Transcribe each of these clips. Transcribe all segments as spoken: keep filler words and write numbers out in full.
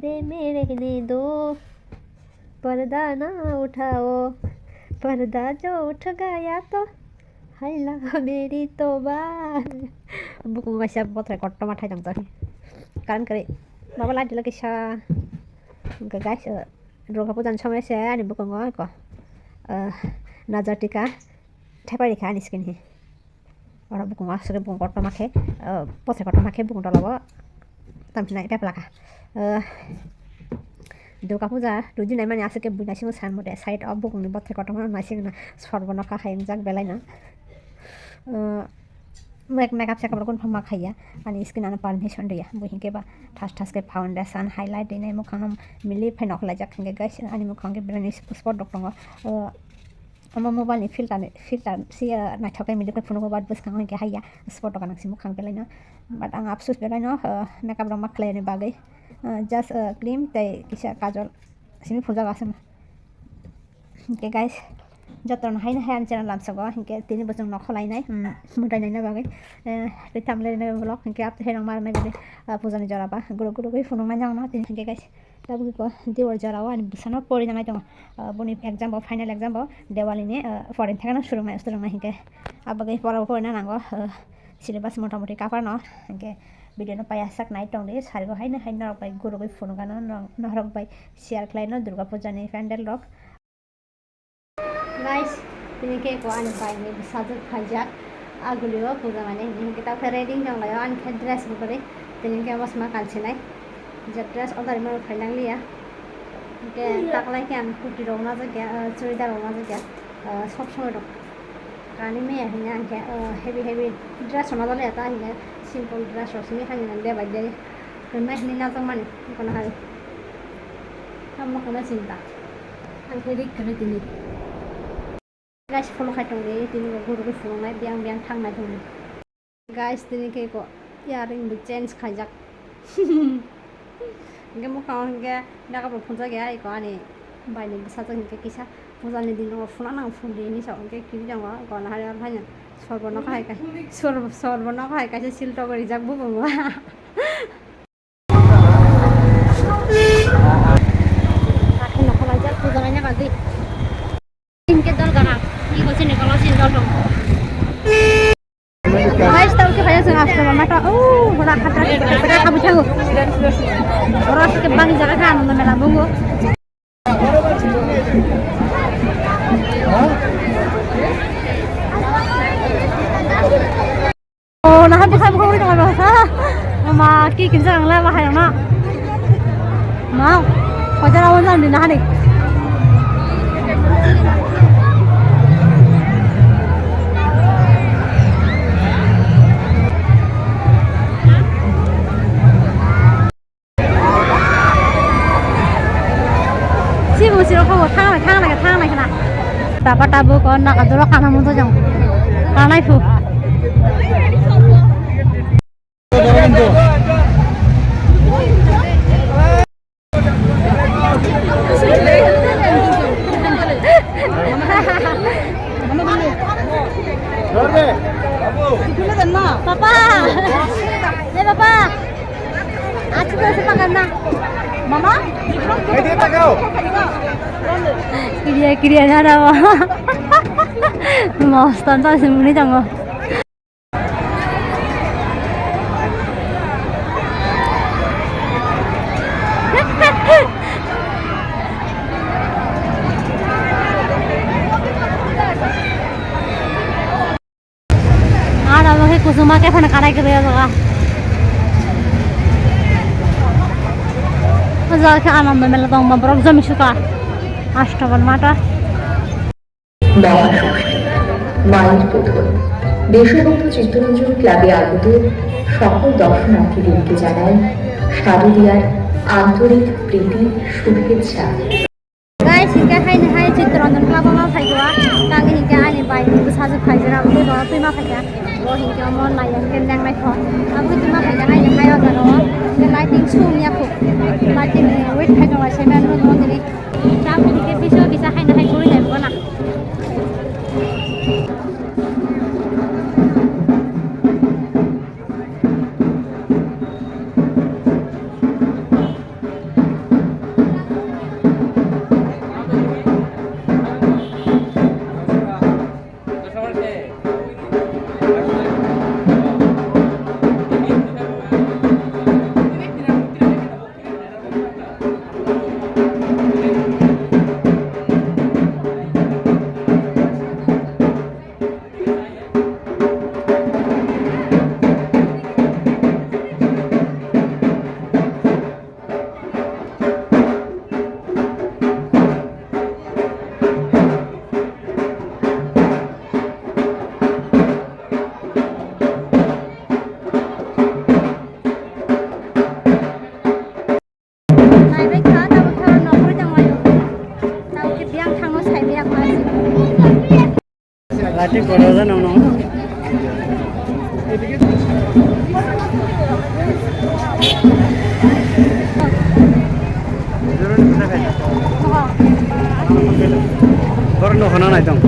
दे मेरे ने दो पर्दा ना उठाओ, पर्दा जो उठ गया तो हाय ला मेरी तौबा। Bukungo kaisa bothai kotorma thai tong tong. Karan kwrwi. Baba light dilo kisa. Hwnkhe guys, uh, Durga puja ni somoi se ani bukungo eko, uh, najar tika thepai rikha ani skin hi. Oro bukungo aswk bukung kotorma khe, uh, bothai kotorma khe bukung tola o. Tamsinai peplaka. Uh, Durga puja rujinai mani aswk khe buina simo san mode side o bukungni bothai kotorma naisingna sorbo nokha hai wngjak belai no. Uh, mek-, makeup sakap rok phano ma khaiya. Ani skin ano permission riya. Bo hinkhe ba thas thas khe foundation, highlight rinai mukhang no mili phai nok laijak hinkhe guys ani mukhang khe belai no spot rok tongo. Uh, Omo mobile ni filter ni, filter se, ah, naithok khe mili khe phunukgo, but bwskango hinkhe haiya spot o ganang se mukhang belai no. But ang apsus belai no, ah, makeup rok ma khlai ni bagwi. Ah, just, ah, cream tei kisa kajol simi phunjak aswk. Hinkhe guys, jotono haino hai ani channel lamsogo, hinkhe tini bo chwng nokho lainai, mm, mwtai naina bagwi. Eh, tei tamle rwnai vlog, hinkhe aptwi hai rok ma rwnai bagwi, ah, puja ni jora ba, guruk guruk gwi phunuknai nang no tini hinkhe guys. Tabukhe ko Diwali jorao ani bwsano pori nangnai tongo. Ah, boni exam bo, final exam bo Diwali ni, ah, pore thangno swrwngnai, swrwngnai hinkhe. Abagwi pora bo porina nango, ah, syllabus motamoti cover no. Hinkhe video no paiya sak nai tongdi, sarigo haino haino norok bai gurugwi phunukgano, norok bai share khlaino Durga puja ni pandal rok. Guys, tini khe ko ani bai ni bwsajwk phaijak. Agulio puja mane hini hwnkhe ta khe ready wng tong laio ani khe dress bo kwrwi. Tini khe omo sima kansinai. Je dress order rwmani phai nang liya. Hwnkhe taklai khe ang kurti rok najak ya, ah, churidar rok najak ya. Ah, sob somoi rok kani maya hini ang khe, ah, heavy heavy dress rok najak liya ta hini simple dress rok simi hani nang de bai de. Kwrwngma hini najak mani kono hai. Tamo kono chinta. Ang khe rik kwrwi tini. Guys, follow khai tongdi, tini bo gurugwi phunuknai, biyang biyang thangnai tongdi. Guys, tini khe ko earring bo change khaijak. Hwnkhe mukhang hwnkhe makeup bo phunjak ya, eko ani bai ni bwsajwk hwnkhe kisa puja ni din o phunuknang phunudi hinwi sa hwnkhe kibi tongo, eko nahari oro haino sorbo nokha hai ka-, sorbo, sorbo nokha hai kaisa sil togwi rijak bukungo. Hathai nokha laijak puja naina bagwi. Hinkhe dol gana. Iko sini kolo sini dol dong. Guys, tau khe phaiya chwng Ashtabal mata. Oh, hora khatra khatra khabu thango. Oro aswk khe bangwi jaga kha Ananda mela bungo. Oh, nahar bwkha bwkha uri tongma bwkha. Mama, ki kinsa ang la bahai na. Ma, hojar awan jam di nahari. Sibu siro kho thang lai, thang lai, thang lai khna. Tapa tabu kon na kaduro kana mudo jong. Kanai phu. Papa. Hey, Papa. Achu ko se pakan na. Mama. Hey, dia tak kau. Kiriya, kiriya na na. Mas tan ta se muni tango. Ar abo khe kusuma khe phano kanai kwrwi o jaga. O jaga khe Ananda mela tongma borok jami suka. Ashtabal mata. মহাষষ্ঠী, মায়ের পুতুল। দেশবন্ধু চিত্তরঞ্জন ক্লাবে আগত সকল দর্শনার্থীদেরকে জানাই শারদীয়ার আন্তরিক প্রীতি, শুভেচ্ছা। Guys, hinkhe haini hai Chittaranjan club o ma phaikha, kage hinkhe ani bai ni bwsajwk phaijak, abo tei borok twi ma phaikha. Bo hinkhe omo naiya hinkhe lengnai kho. Abo twi ma phaijak haini hai o jaga o. Hinkhe lighting sum ya kho. Lighting ni wait khai tongo, se men room o tini. Chapni khe biso kisa haino hai guri nai bana. Kora jana no. Borok no hona nai tong.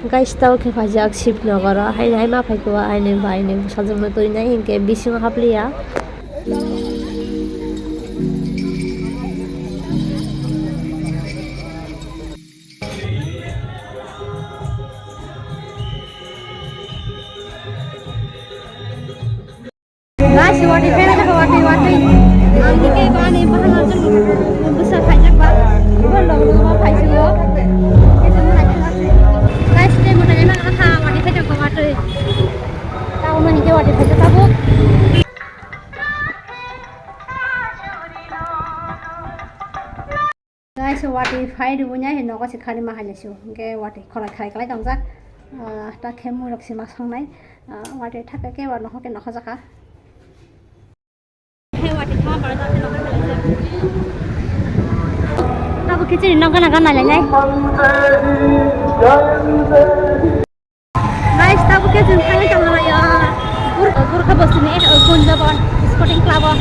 Guys, tau khe phaijak Shibnogoro, haino hai ma phaikhe o aini bai ni bwsajwkno twi nai hinkhe bisingo hapliya. Guys, watwi phai rwkha, watwi, watwi. Ang khe bani bahan jwng bwsa khaijak ba. Bo log log ma phai sio. Guys, tei mwtai ma kha watwi phai rwkha watwi. Tauno hinkhe watwi phai rwkha tabuk. Guys, watwi phai rwui nai nogo se khani ma hai sio. Hinkhe watwi khwlai khwlai khwlai tongjak. Ah, ta khe mui rok se ma songnai. Ah, watwi thaka khe wa nohor khe nokha jakha. Hai watwi thama bara ta khe nokha khe. Tabuk khichiri no gana gana lai nai. Guys, tabuk khe chwng thangwi tonglaio. Gurkha, Gurkha bosini Kunjabon Sporting Club o.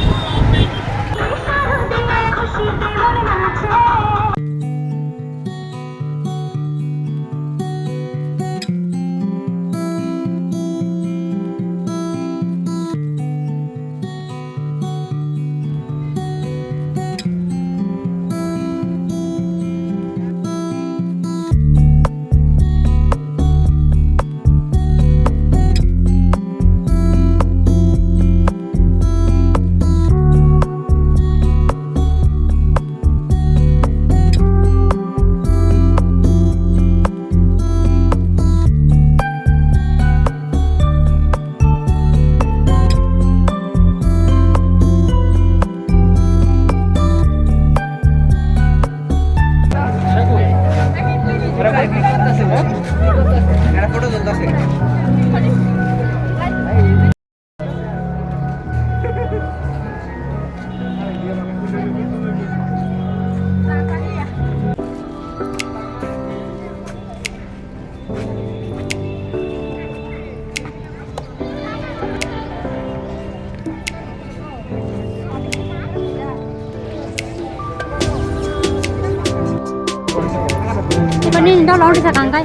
Iba nini dol ori sa kangkai.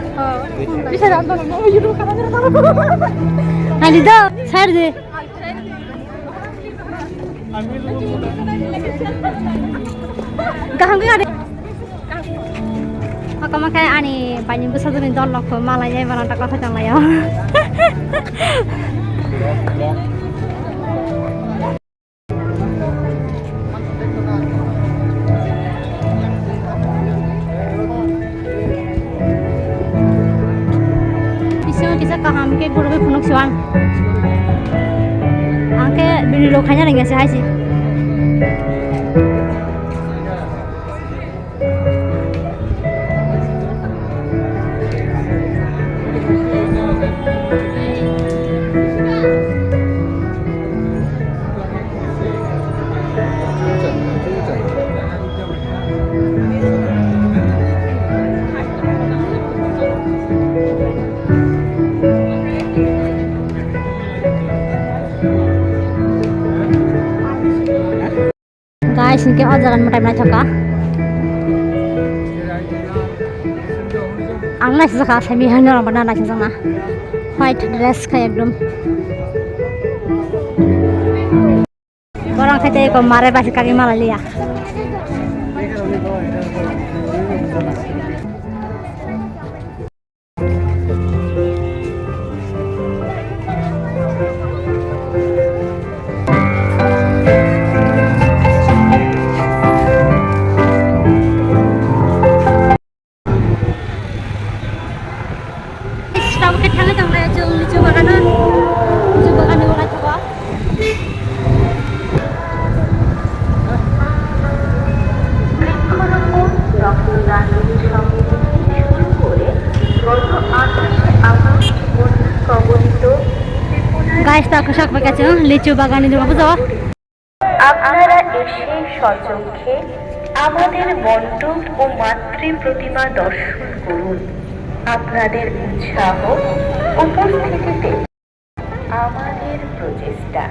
Bisa dol ori. Ani dol, sar de. Kaham khe ade. Hakama khe ani baini bwsajwkni dol rok malai nai mano ta kotha chang lai o. Bisingo kisa kaham khe gurugwi phunuk si o ang. Ang khe bini rok khaina rwngya se hai se. Guys, hinkhe o jaga ni mwtai naithok kha. Ang naisajak kha, saimanya norok bo na naisajak na. White dress khe ekdom. Borok khe tei eko mare bai se kagwi malai liya. Tabuk khe thangwi tong lai chwng lichu bagano, lichu bagani uaithogo. Sak bai kaisa lichu bagan ni dukha, bujo? আপনারা এসে স্বচক্ষে আমাদের মণ্ডপ ও মাতৃ প্রতিমা দর্শন করুন। আপনাদের উৎসাহ উপস্থিতিতে আমাদের প্রচেষ্টা।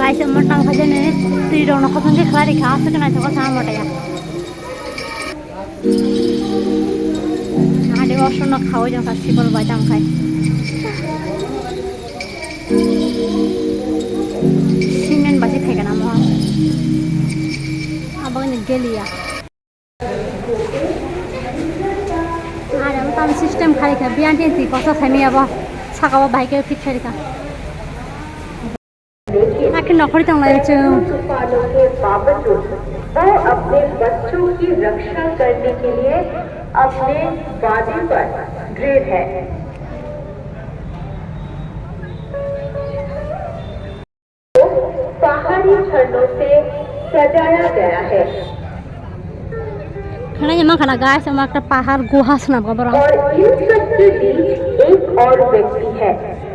Guys, omo tang kha jani twi rok no kosong khe khlai rikha, aswk khe naithok khe sama motaya. Hade osno khawi jong kha sikol bai tang khai. Cement bai se phaikha na mo. Abo ni geliya. Are mo tam system khai kha, biyan tin ti kosa thani abo saka o bai khe fit khai kha. Akhe nokhori tong lai chwng. पालक के बावजूद वो अपने बच्चों की रक्षा करने के लिए अपने वादे पर दृढ़ है। पहाड़ी झरनों से सजाया गया है। Khwnai ma khana guys, omo ekta pahar guha swnam kha borok. और इन सब के बीच एक और व्यक्ति है,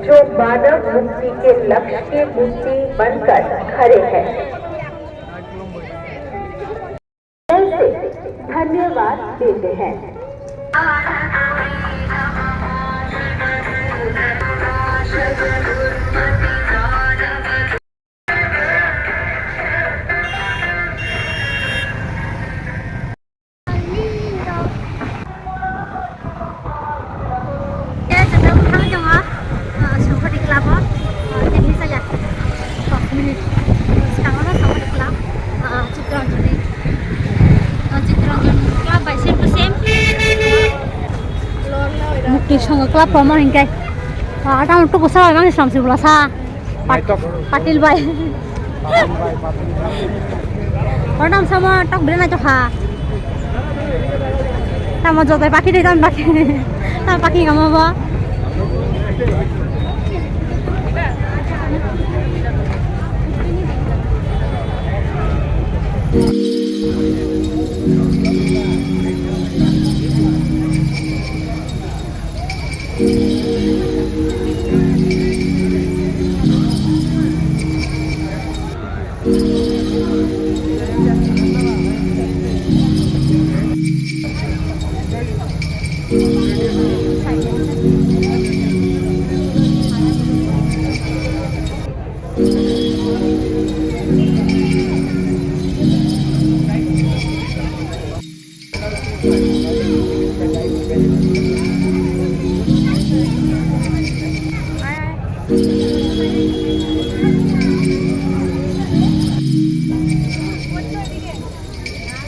जो मानव मुक्ति के लक्ष्य के मूर्ति बनकर खड़े हैं। से धन्यवाद देते हैं। Songkhoti club o, ah, tini saya dok minute. Sekarang lo Songkhoti club, ah, Chittaranjani. Ah, Chittaranjani club by same to same. Mukti Songho club promo hingkai. Ah, tamo tuku sa bang Islam sibula sa. Pat-, Patil bai. Patil bai, Patil bai. Oro nam samo tok bere na chokha. Tamo jotai pakhi dei, tamo pakhi. Tamo pakhi ngamo bo.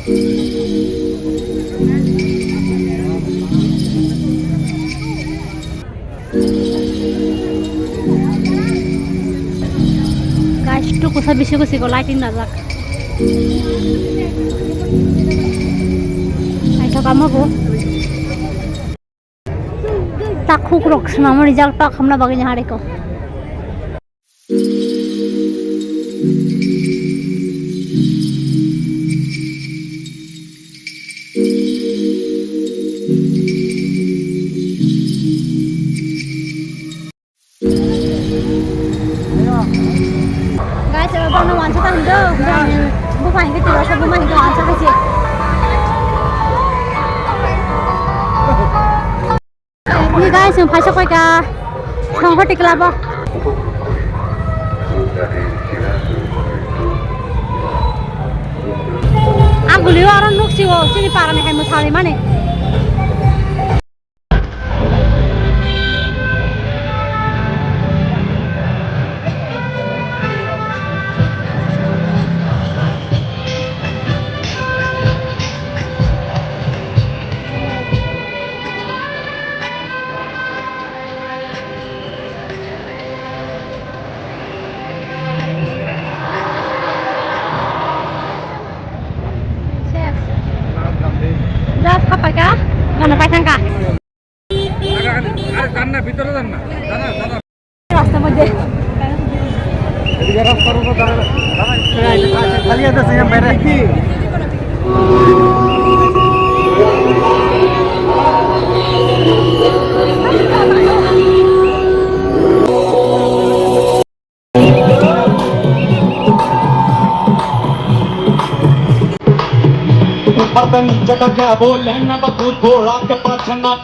Guys, tu kusa bisi kusi ko lighting dajak. Naithok amo bo. Takhuk rok swnamo result pa khamna bagwi hariko. Guys, eba bono wansa ta hwndw, bufang hwnkhe tiro sa buma hwnkhe wansa khaisi. Ni guys, nwng phaisa koi ka, thong hoti kla bo. Ang guli o aro nuk si o, chini para ni hai mwsari mani. Just khapai ka, gana pai thang ka. আরে যান না, ভিতরে যান না, দাদা, দাদা। রাস্তার মধ্যে। এদিকে রাস্তার উপর দাঁড়ালে, দাঁড়া, খালি আছে, সেখানে বাইরে। ऊपर से नीचे तक क्या बोले ना, तो खुद घोड़ा के पाछे नाच।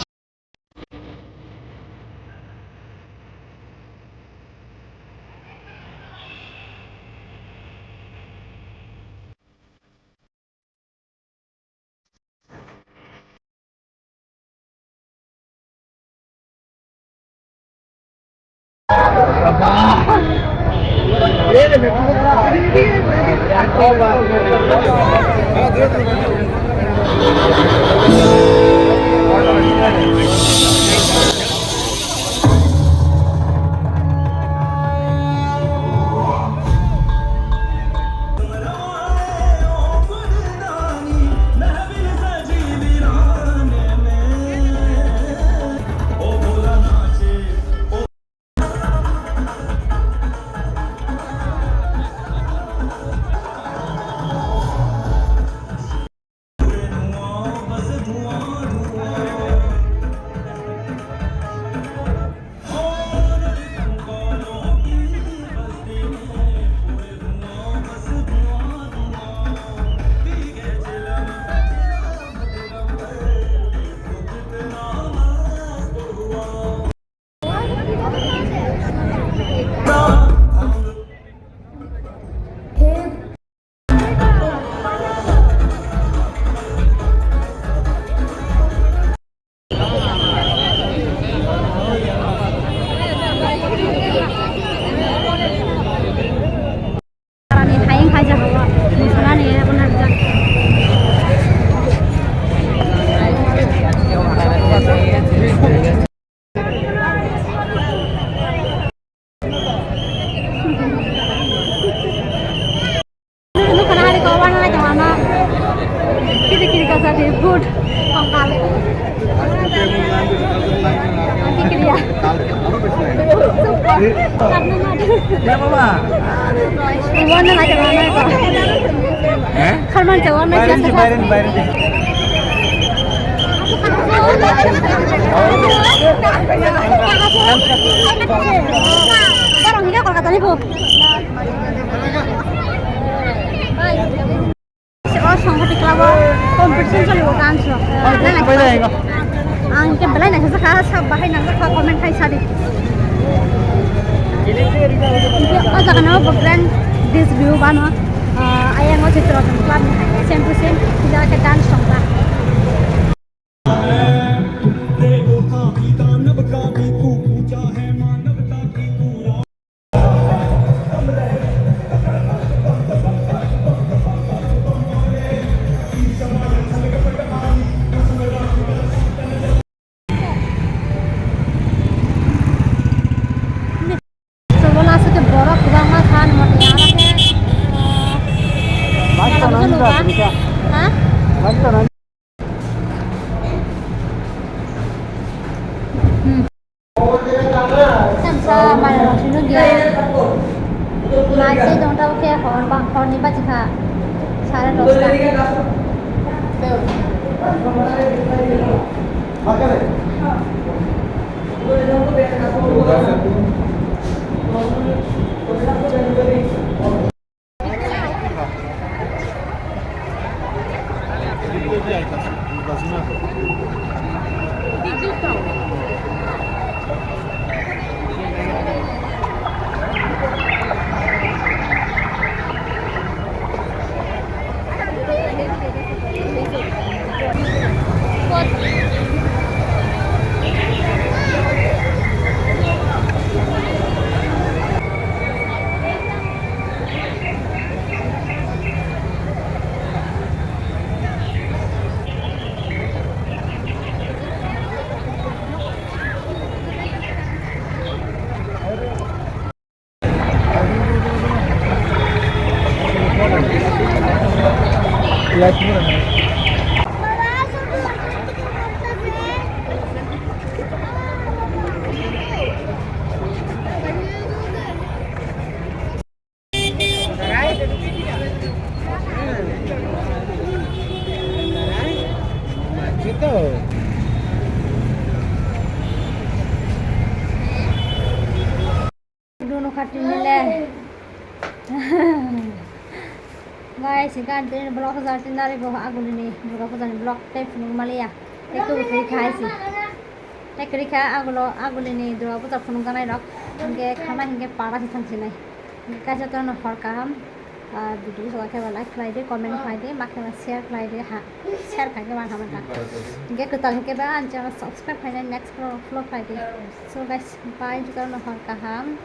Arani hayung hai jagao musulani abo narwkjak. Nukha na hari ko wana nai tongma no. Kiri kiri kasa de good. Kongkal. Ang kikiriya. Wana nai tongma no. Hah? Kharman chawa nai. Bayren di, bayren, bayren di. Barong higa Kolkata ni bo. O Songkhoti club o competition choli o dance rok. Ang khe belai naikha sakha, sab bahai nang sakha, comment khai sadi. O jaga no bo grand dance view bano. Ayang o Chitrartan club ni hai same to same, jaga khe dance song ba. Borok kwbangma san motwi aro khe, ah, Bike mela tonani bwswk nukha. Bike tonani. Ha? Bike tonani. Hmm. Tamsa mai rok sino gya. Mai se dong tabo khe hor bang hor ni baji kha. Sare dosta. Duno khatini le. Guys, hingke ang tini vlog sa tini dari bo agulini Durga Puja ni vlog tei phunuk maliya. Tei kubu twi khai si. Tei kwrwi kha agulo, agulini Durga Puja phunuk janai rok. Hingke khana hingke para si thang sinai. Hingke kaisa tono hor kaham. Ah, video sa khe ba like khlai di, comment khlai di, ma khe ba share khlai di ha. Share khai khe ba hamya kha. Hingke kwtal hingke ba ang channel subscribe khlai di, next vlog khlai di. So guys, bye, jotono hor kaham.